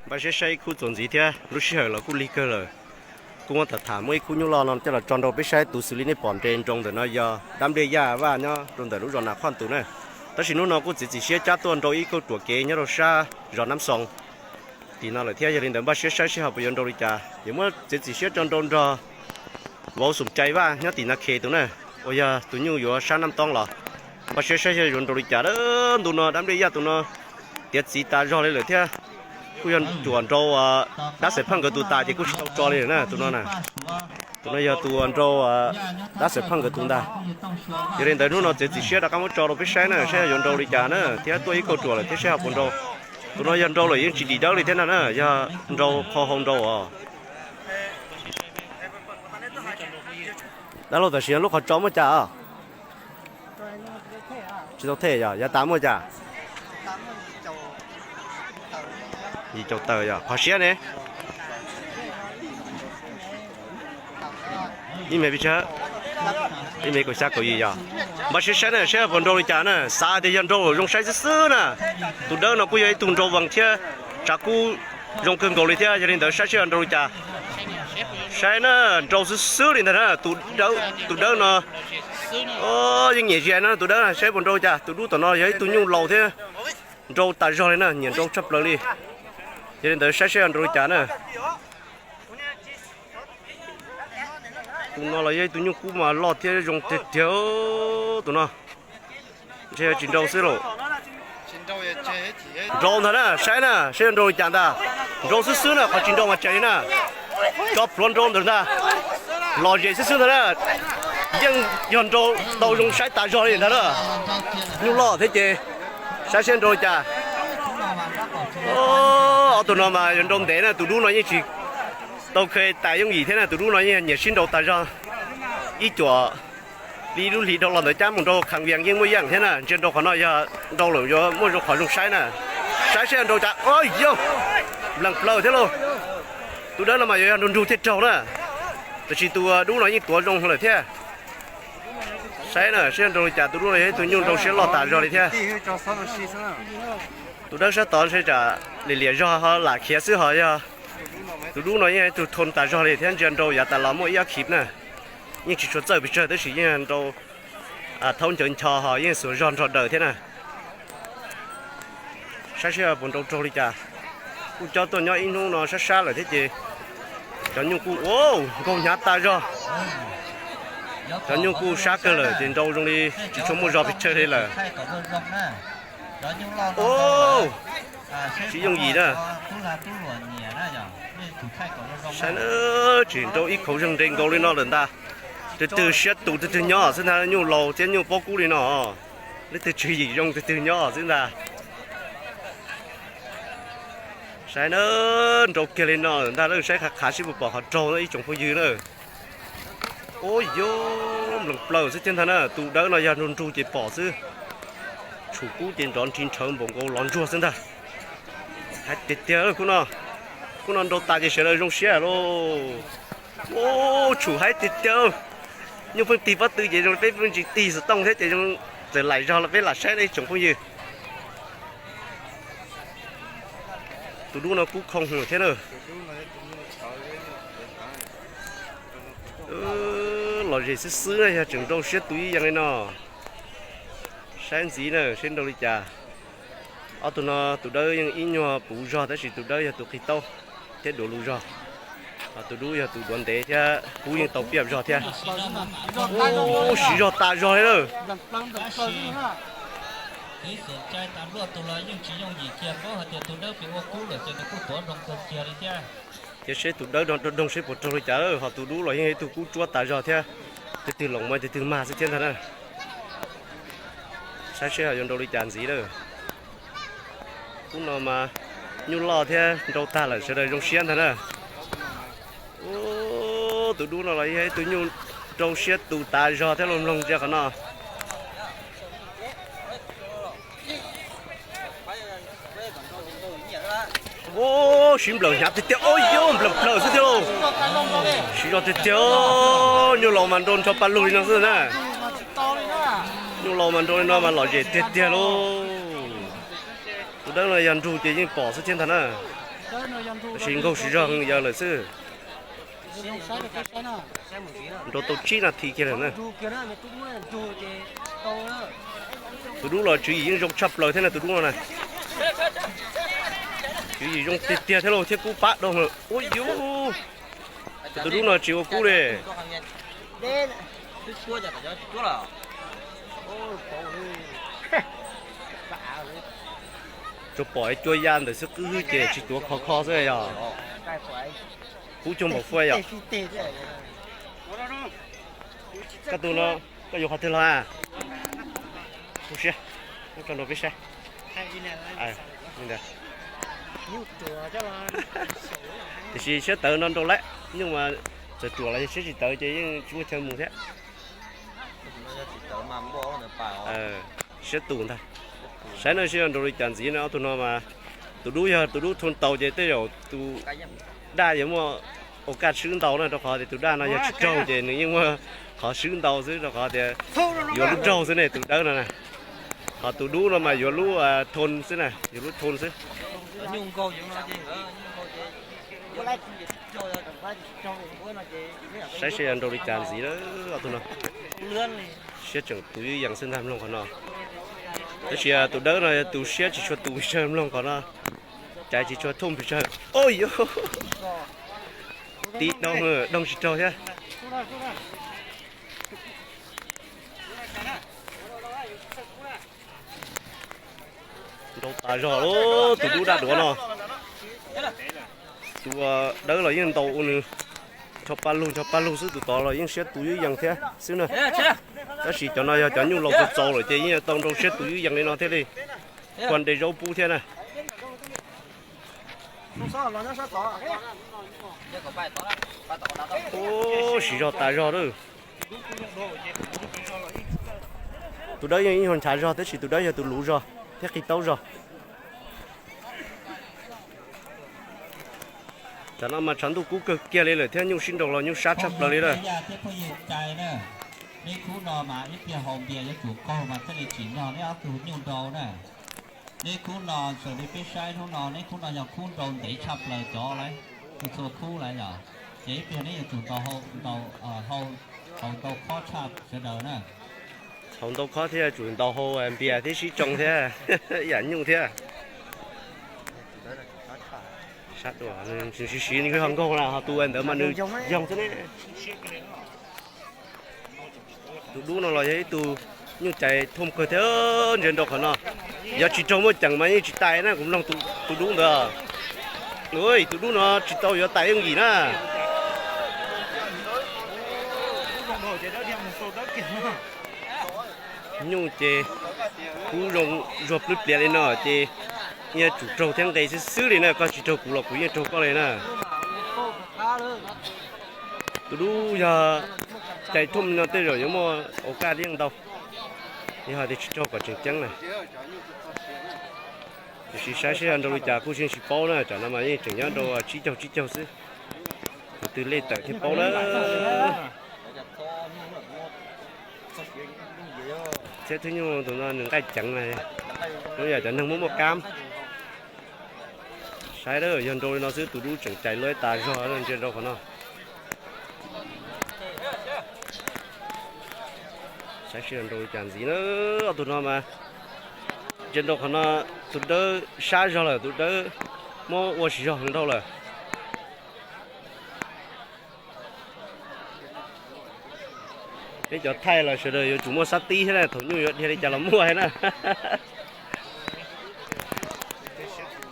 Npaj siab saib ib khub txuas ntxiv thiab, lub sij hawm los kuj lig kawg lawm. Kuj muab tham tham muab ib khub nyuj loj no coj los tso rau peb saib. Tus xws li nej pom nres nroo ntawm no yog dab nplej yaj vaj nyob rau ntawm lub zos Nas Khoj Ntus na. Tab sis hnub no kuj txiav txim siab cab tuaj nrau ib kauj ruam kev nyob rau sab zos Nab Xoo tim no lawm thiab. Yog li ntawd npaj siab saib seb ho puas yuav nrau li cas, yuav muab txiav txim siab coj nrau nrog vauv Xoom Cai Vaj nyob tim Na Khes tus na, uas yog tus nyuj yuav sab Nab Toob los. Npaj siab saib seb yuav nrau li cas. Ntu no dab nplej yaj tus no tiav txiv tas zog li lawm thiab. Kuj yog cuam nrau dab Xaiv Pheej nkawd tus tas ces kuj tsis tau tso li lawm na tus no na. Tus no yog tus nrau dab Xaiv Pheej nkawd tus ntag. Yog li ntawd hnub no txiav txim siab rov qab muab tso rau peb saib na, saib yuav nrau li cas na, thiab tuaj ib kauj ruam lawm thiab saib ho puas nrau. Tus no yog nrau lawm yeej tsis dim dawb li thiab ntag na, yog nrau qho hau nrau os. Dab laug, tam sim no lub qhov tso muaj cas? Tsis tau them yog yav tas muaj cas? Yim caum tawm yog qhov siab ne. Ib me pis tsawg? Ib me kaum xya kaum yim yog. Npaj siab saib na, saib puas nrau li cas na, xav tias yog nrau zoo saib xwb xwb na. Tus dawb no kuj yog ib tug nrau vees thiab, tsav kub zoo kawg nkaus li thiab, yog li ntawd saib seb nrau li cas. Saib na, nrau xwb xwb li ntag na, tus dawb no yeej nyiam zias na tus dawb, saib puas nrau li cas. Tus dub tom no yog ib tug nyuj laus thiab, nrau tas zog li na, nyiam nrau tshaj plaws li. Yog li ntawd saib seb nrau li cas na. Tus no los yog ib tug nyuj kub mas loj thiab zoo tiag tiag tus no. Ntshe tsis nrau xwb lauj. Nrau ntag na, saib na, saib nrau li cas ntag. Nrau xwb xwb na, qhov tsis nrau mas tseem li na. Tso plhuav nrau ntawd ntag. Lom zem xwb xwb ntag na. Yeej yog nrau tau zoo saib tas zog li ntag na. Nyuj loj thiab ces saib seb nrau li cas. Ob tug no mas yuav nrau ntev na, tus dub no yeej tsis tau kheev tais yooj yim thiab na, tus dub no yeej nyiam sib nrau tas zog. Ib cuam li lub hlis dhau los ntawd cab mus nrau Kham Vias yeej muaj yeej thiab na, ntsia nrau qhov no yog nrau lawm yuav muaj zoo qhov zoo saib na. Saib seb nrau cas, o yog nplees plaws thiab lauj. Tus dawb no mas yuav yog nrug nrug thiaj raug na, tab sis tus dub no yeej tuav zoo lawm thiab. Saib na, saib nrau li cas, tus dub no yog ib tug nyuj nrau siab loj tas zog li thiab. Tus dawb sab tod ntshe tsam liam liam zog ho lam khiav xwb ho yog. Tus dub no yeej ib tug thoo tas zog li thiab, ntsia nrau yav tas los muaj ib ob khib na. Yeej tsis tshua txawj pes tsawg tab sis yeej nrau thaub ncaws ncho ho yeej xuas zog nrog daws thiab na. Saib seb puas nrau raug li cas. Kuj cob tuaj nyob ib hnub no sab sab lawm thiab ces cov nyuj kuj ua nkaug hnyav tas zog. Cov nyuj kuj sab kawg lawm ces nrau zoo li tsis tshua muaj zog pes tsawg li lawm. Tsis yooj yim na. Saib na, tsis nrau ib khauv zeeg nres nkaus li no lawm ntag. Twg twg siab tus twg twg nyob xwb ntag, nyuj laus thiab nyuj paub kub li no. Leej twg tswv yim zoo twg twg nyob xwb ntag. Saib na, nrau kiag li no lawm ntag, saib qhav qhav seb puas pom qhov raug ib tsoom phooj ywg na. Ua yog nplees plaws xwb thiab ntag na, tus dawb no yog nrug nrug ces pom xwb. Tshum kub ces nrov nrhi nrhawv npaum nkaus los ntsuag xwb ntag. Hais tiag tiag khub no, khub no nrau tas ces sawv daws zoo siab lauj. Ua tshum hais tiag tiag, nyuj pheej tig pob tw ces zoo li peb pheej tsis tig xov tooj thiab ces zoo, txawm laim zog los peb lam saib na ib tsoom phooj ywg. Tus dub no kub khoo thiab na. Lom zem xwb xwb na, yog tseem nrau siab tus ib yam li no. Saib ntxiv na, saib nrau li cas. Ob tug no tus dawb yeej ib nyuag puv zog tab sis tus dawb yog tus qhib taub thiab duav lus zog. Tus dub yog tus duav ntev thiab kub yeej tau piaj zog thiab. Ub, siv zog tas zog li lawm. Cia seb tus dawb no rau doog seb puas raug li cas, ho tus dub los yeej ib tug kub tsuab tas zog thiab. Tus twg loos mas tus twg mag xwb thiab ntag na. Saib seb ho yuav nrau li cas ntxiv lawm. Kub no mas nyuj loj thiab nrau tag lawm sawv daws zoo siab ntag na. Ub, tus dub no los yog ib tug nyuj rau siab tus tas zog thiab lauj, mloog ntsia qhov no. Ub, siv nplawm hnyav tiag tiag, ub yuj, nplawm plawm xwb tiag lauj. Siv zog tiag tiag, nyuj laus mas nrau nrho paj lug li no xwb na. Nyuj laus mas nrau li no mas lom zem tiag tiag lauj. Tus dawb no yog nrug ces yeej pom xwb thiab ntag na. Tab sis nkaug siv zog yawg lawm xwb. Nrau tau tsib nas this kiag lawm na. Tus dub los tswv yim yeej zoo tshaj plaws thiab na tus dub no na. Tswv yim zoo tiag tiag thiab lauj thiab kub pab doo lawm ua yuv. Tus dub no tsis ua kub li. Tsuas pom cua ya ntawm xwb qwb hwb ces tsis tuav khov kho xwb yog. Kub cuag npaum fuab yom. Koj tus no, koj yuav qhov twg los? Kuv siab, tso nrau peb saib. Tiam sis siab tawv no nrau lawm, nyuj mas txawm ruam los yog siab tsis tawv ces yeej tsis muaj chaw mus thiab. Siab tus ntag. Saib no seb yuav nrau li cas ntxiv no ob tug no mas. Tus dub yog tus dub thoo tau ces tej zaum tus daj yuav muaj ua kaj swb ntau na, rau qhov tias tus daj no yog tsis raug ces nws yeej muaj qhov swb ntau xwb, rau qhov tias yuav lub raug xwb ne, tus dawb no na. Ho tus dub no mas yuav lub thoo xwb na, yuav lub thoo xwb. Saib seb yuav nrau li cas ntxiv lawm ob tug no. Siab tseem tus ywj yees xwb ntag mloog qhov no. Tab sis tus dawb no yog tus siab tsis tshua tus pes tsawg mloog qhov no. Caiv tsis tshua thooj pes tsawg. Oj, tib doog, doog tsis raug thiab. Nrau tas zog lawm tus dub daj duav no. Tus dawb los yeej ntaus ua nws ncho pa lug ncho pa lug xwb, tus tod los yeej siab tus ywj yees thiab xwb na. Tab sis cov no yog cov nyuj laus txaus txaus lawm ces yeej yuav tau nrau siab tus ywj yees li no thiaj li kua nte zaub pub thiab na. Ub, siv zog tas zog lawm. Tus dawb yeej ib nyuag nchav zog tab sis tus dawb yog tus luv zog thiab qis taub zog. Tam no mas tshav ntuj kub kawg kiag li lawm thiab nyuj sib nraus los nyuj sab tshaj plaws li lawm. Neb khub no mas ib pliag haus npias yuav tsum qaug mas thiaj li tsim nyog neb ob tug nyuj nrau na. Neb khub no raws li peb saib hnub no neb khub no yog khub nrau ntev tshaj plaws cov lawm, txhua khub lawm yom. Ces ib pliag neb yuav tsum ntaus, haus ntau khob tshaj sawv daws na. Haus ntau khob thiab yuav tsum ntaus hau npias thiab sib tsoo thiab, ib yam nyuj thiab. Siv siv nws ho nkaug na, ho tus ntawd mas nws yoog xwb ne. Tus dub no los yog ib tug nyuj cais thooj kawg thiab, ntsia nrau qhov no. Yog tsis raug muaj ceem mas yeej tsis tais na, kuv mloog tus dub ntawd. Tus dub no tsis tau yuav tais yooj yim na. Nyuj ces kub zoo zuag plwb pliav li no ces yeej tsum raug thiab nqe xwb xwb li na, koj tsis raug kuv los kuv yeej raug koj li na. Tus dub yog cais thooj li no tej zaum yuav muaj ua kaj yeej ntau, yog hais tias tsis raug kom tseem ceeb na. Tiam sis saib seb yuav nrau li cas kuj yeej tsis paub na, tsam no mas yeej tseem nyob rau tsib caug tsib caug xwb. Tus twg lej tawm thiaj paub na. Thiab thwb nyuj tus no nws nqaij ceev na, zoo yam cov neeg muaj muaj kab. Saib yog nrau li no xwb tus dub tseem cais luab tas zog ntsia rau qhov no. Saib seb nrau li cas ntxiv na, ob tug no mas ntsia rau qhov no, tus dawb sab zog lawm tus dawb muab ua tsis zog heev dhau lawm. Peb cov thaij los sawv daws yuav tsum muaj sab tib thiab na, thaum nyuj yuav dhia li cas los muaj thiab na.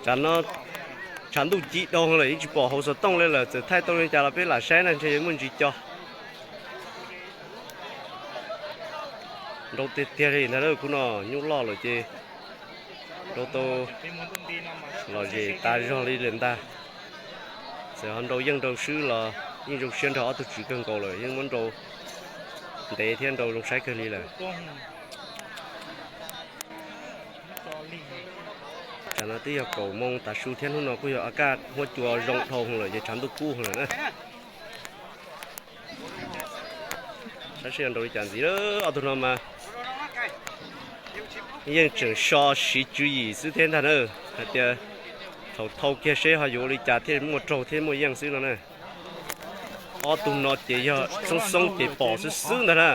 Tsam no tshav ntuj ci dau lawm yeej tsis pom hauv xov tooj li lawm, txawm thaij tau li cas los peb lam saib na, ntshe yuav muaj ntsis co. Nrau tiag tiag li ntag, kuv no nyuj loj lawm ces nrau tau lom zem tas zog li lawm ntag. Txawm ho nrau yeej nrau swb los yeej zoo siab nrog ob tug tswv kawg nkaus lawm, yeej muab nrau ntev thiab nrau zoo saib kawg li lawm. Tsam no twb yog kaum moo tav su thiab hnub no kuj yog a kaj huab cua zoo dhau lawm ces tshav ntuj kub lawm na. Saib seb nrau li cas ntxiv, ob tug no mas yeej tseem so siv tswv yim xwb thiab ntag na, hais tias Thaum thau kiag seb ho yuav ua li cas thiaj muaj raug thiab muaj yeej xwb no na. Ob tug no ces yog xoob xoob ces pom xwb xwb ntag na.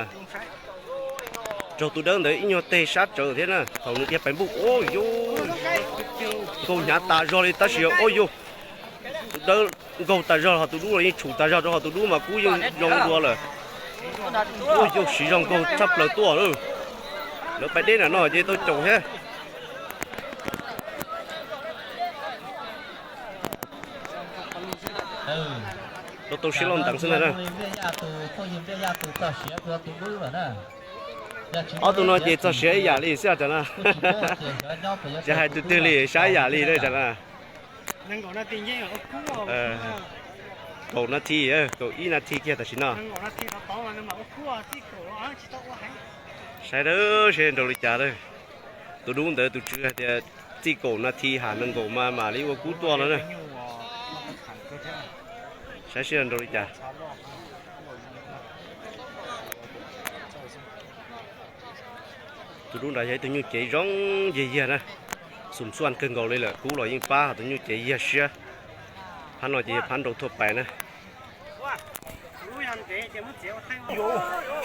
Raug tus dawb ntawd ib nyuag teg sab tsawv thiab na, thaum nws dhia pais npuj ua yuj, nkaug hnyav tas zog li tab sis ua yuj, tus dawb nkaug tas zog ho tus dub los yeej tshum tas zog rau ho tus dub mas kub yeej zoo dua lawm. Ua yuj siv zog nkaug tshaj plaws tuaj lawm. Lawv pais deb nram no ces tau caum thiab. Tau tau siab loj nteev xwb ntag na. Ob tug no ces txog siav ib yam li xwb os na. Tsis hais tus twg li, siav ib yam li na. Kaum nas this, kaum ib nas this kiag tam sim no. Saib seb nrau li cas. Tus dub ntawd tus tswv hais tias txij kaum nas this ham nees nkaum mas mam li ua kub tuaj no na. Saib seb nrau li cas. Tus dub nrad yog ib tug nyuj cev zoo yag yag na, xum xuaj kawg nkaus li lawm, kub los yeej pab, ho tus nyuj cev yag siab. Phab no ces yog phab nrau thuaj pais na.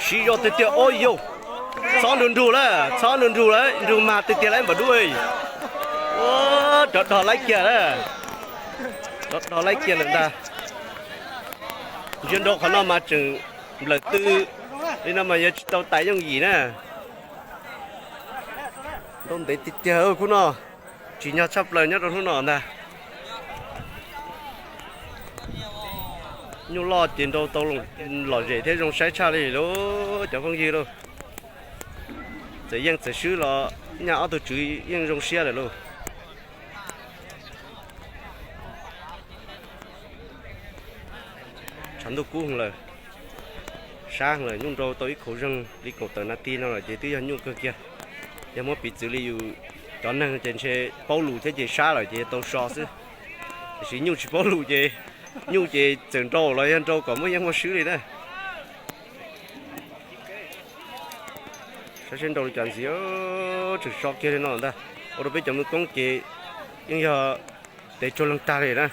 Siv zog tiag tiag, ua yuj, txhob nrug nrug lawm, txhob nrug nrug lawm, nrug mag tiag tiag lawm npam dub. Ua, rov dhos laib kiag lawm, rov dhos laib kiag lawm ntag. Ntsia nrau qhov no mas tseem nplawm tw li no mas yuav tsis tau tais yooj yim na. Nrau ntev tiag tiag khub no, tsim nyog tshaj plaws nyob rau hnub no ntag. Nyuj loj ces nrau tau lom zem thiab zoo saib tshaj li lauj cov phooj ywg lauj. Txawm yeej txawm swb los nyaj ob tug tswv yeej zoo siab lawm lauj. Tshav ntuj kub heev lawm, sab heev lawm, nyuj nrau tau ib khaus zeeg li kaum tawm nas this no lawm ces twb yog nyuj kawg kiag. Yog muab piv txwv li yus cov neeg ces ntshe paub lus thiab ces sab lawm ces tau so xwb. Tiam sis nyuj tsis paub lus ces, nyuj ces txawm nrau los yog nrau kom muaj yeej muaj swb li na. Saib seb nrau li cas ntxiv, tseem so kiag li no ntag. Ua rau peb cov mus koob ces yeej yog tes tsuag leeg tag li na.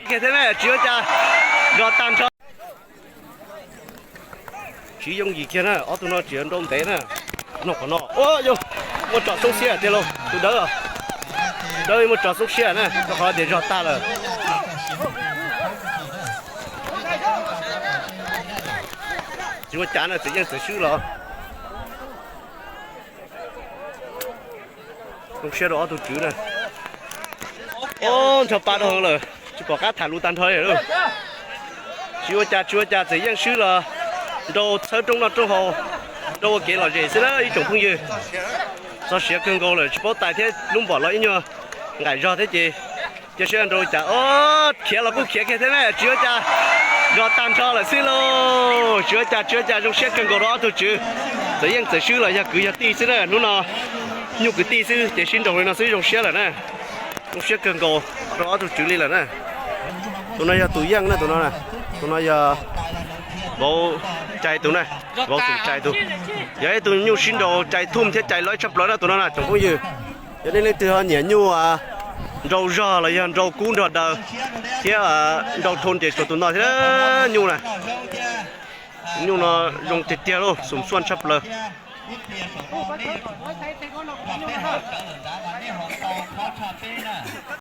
Kiag thiab na, tsis ua cas, zog tag nrho. Tsis yooj yim kiag na, ob tug no tseem nrau ntev na. No qhov no, ua yog muaj tso xoob siab tiag lauj, tus dawb, tus dawb muaj tso xoob siab na, rau qhov tias zog tag lawm. Tsis ua cas na, txawm yeej txawm swb los zoo siab rau ob tug tswv na. Ob, nrog pa rau hauv lawm, tsis pom qab tham lus tag nrho li lawm. Tsis ua cas, tsis ua cas, txawm yeej swb los nrau txhawb rooj noj rooj haus, nrau ua kev lom zem xwb na ib tsoom phooj ywg. Txog siav kawg nkaus lawm tsis paub tais thiab, lub npom los ib nyuag nqaim zog thiab ces cia siab nrau li cas. Ob, khiav los kuj khiav kiag thiab na, tsis ua cas, zog tag nrho lawm xwb lauj. Tsis ua cas, tsis ua cas, zoo siab kawg nkaus rau ob tug tswv. Txawm yeej txawm swb los yog kwv yog tij xwb na, hnub no nyuj kwv tij xwb ces sib nraus li no xwb zoo siab lawm na. Zoo siab kawg nkaus rau ob tug tswv li lawm na. Tus no yog tus yeej na, tus no, tus no yog vauv cai tus na, vauv xum cai tus. Yog ib tug nyuj sib nraus cai thum thiab cai loj tshaj plaws na tus no na tsoom phooj ywg. Yog nej leej twg ho nyiam nyuj nrau zog los yog nrau kub nrog daws thiab nrau thau nres tsuas tus no thiab, nyuj na, nyuj no zoo tiag tiag lauj, xum xuaj tshaj plaws.